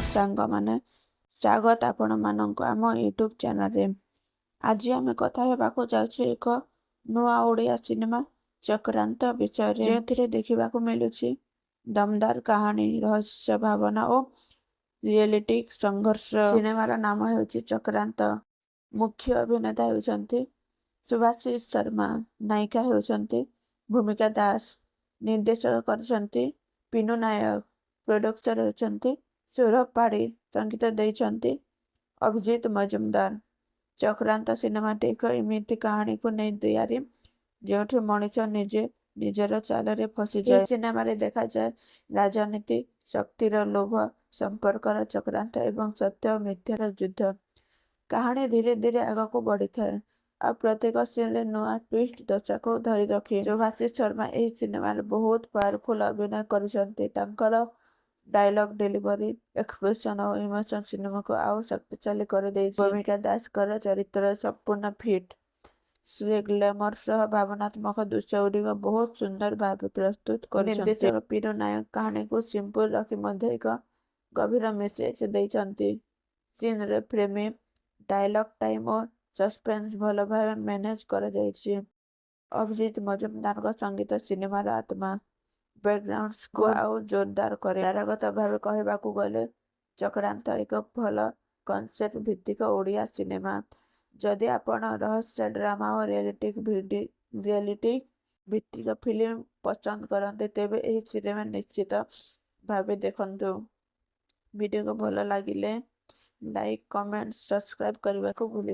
ନମସ୍କାର ସାଙ୍ଗମାନେ, ସ୍ୱାଗତ ଆପଣମାନଙ୍କୁ ଆମ ୟୁଟ୍ୟୁବ୍ ଚ୍ୟାନେଲରେ। ଆଜି ଆମେ କଥା ହେବାକୁ ଯାଉଛୁ ଏକ ନୂଆ ଓଡ଼ିଆ ସିନେମା ଚକ୍ରାନ୍ତ ବିଷୟରେ, ଯେଉଁଥିରେ ଦେଖିବାକୁ ମିଳୁଛି ଦମଦାର କାହାଣୀ, ରହସ୍ୟ, ଭାବନା ଓ ରିଏଲିଟିକ୍ ସଂଘର୍ଷ। ସିନେମାର ନାମ ହେଉଛି ଚକ୍ରାନ୍ତ। ମୁଖ୍ୟ ଅଭିନେତା ହେଉଛନ୍ତି ଶୁଭାଶିଷ ଶର୍ମା, ନାୟିକା ହେଉଛନ୍ତି ଭୂମିକା ଦାସ, ନିର୍ଦ୍ଦେଶକ କରିଛନ୍ତି ପିନୁ ନାୟକ, ପ୍ରଡ୍ୟୁସର ହେଉଛନ୍ତି ସୌରଭ ପାଢ଼ୀ, ସଙ୍ଗୀତ ଦେଇଛନ୍ତି ଅଭିଜିତ ମଜୁମଦାର। ଚକ୍ରାନ୍ତ ସିନେମାଟି ଏକ ଏମିତି କାହାଣୀକୁ ନେଇ ତିଆରି, ଯେଉଁଠି ମଣିଷ ନିଜେ ନିଜର ଚାଲରେ ଫସିଯାଏ। ଏହି ସିନେମାରେ ଦେଖାଯାଏ ରାଜନୀତି, ଶକ୍ତିର ଲୋଭ, ସମ୍ପର୍କର ଚକ୍ରାନ୍ତ ଏବଂ ସତ୍ୟ ଓ ମିଥ୍ୟାର ଯୁଦ୍ଧ। କାହାଣୀ ଧୀରେ ଧୀରେ ଆଗକୁ ବଢ଼ିଥାଏ, ଆଉ ପ୍ରତ୍ୟେକ ସିନ୍‌ରେ ନୂଆ ଟ୍ୱିଷ୍ଟ ଦର୍ଶକଙ୍କୁ ଧରି ରଖେ। ଶୁଭାଶିଷ ଶର୍ମା ଏହି ସିନେମାରେ ବହୁତ ପାୱାରଫୁଲ୍ ଅଭିନୟ କରିଛନ୍ତି। ତାଙ୍କର ଡାଇଲଗ୍ ଡେଲିଭରି, ଏକ୍ସପ୍ରେସନ୍ ଓ ଇମୋସନ୍ ସିନେମାକୁ ଆଉ ଶକ୍ତିଶାଳୀ କରିଦେଇଛି। ଭୂମିକା ଦାସଙ୍କର ଚରିତ୍ରରେ ସମ୍ପୂର୍ଣ୍ଣ ଫିଟ୍। ସେ ଗ୍ଲାମର ସହ ଭାବନାତ୍ମକ ଦୃଶ୍ୟଗୁଡ଼ିକୁ ବହୁତ ସୁନ୍ଦର ଭାବେ ପ୍ରସ୍ତୁତ କରିଛନ୍ତି। ନିର୍ଦ୍ଦେଶକ ପିନୁ ନାୟକ କାହାଣୀକୁ ସିମ୍ପଲ୍ ରଖି ମଧ୍ୟ ଏକ ଗଭୀର ମେସେଜ୍ ଦେଇଛନ୍ତି। ସିନ୍‌ର ଫ୍ରେମିଂ, ଡାଇଲଗ୍ ଟାଇମିଂ ଓ ସସ୍ପେନ୍ସ ଭଲ ଭାବେ ମ୍ୟାନେଜ୍ କରାଯାଇଛି। ଅଭିଜିତ ମଜୁମଦାରଙ୍କ ସଙ୍ଗୀତ ସିନେମାର ଆତ୍ମା। ବ୍ୟାକଗ୍ରାଉଣ୍ଡ ସ୍କୋର ଆଉ ଜୋରଦାର କରେ। ସାରଗତ ଭାବେ କହିବାକୁ ଗଲେ ଚକ୍ରାନ୍ତ ଏକ ଭଲ କନସେପ୍ଟ ଭିତ୍ତିକ ଓଡ଼ିଆ ସିନେମା। ଯଦି ଆପଣ ରହସ୍ୟ, ଡ୍ରାମା ଓ ରିଏଲିଟିକ୍ ଭିତ୍ତିକ ଫିଲ୍ମ ପସନ୍ଦ କରନ୍ତି, ତେବେ ଏହି ସିନେମା ନିଶ୍ଚିତ ଭାବେ ଦେଖନ୍ତୁ। ଭିଡିଓକୁ ଭଲ ଲାଗିଲେ ଲାଇକ୍, କମେଣ୍ଟ, ସବସ୍କ୍ରାଇବ୍ କରିବାକୁ ଭୁଲିବେନି।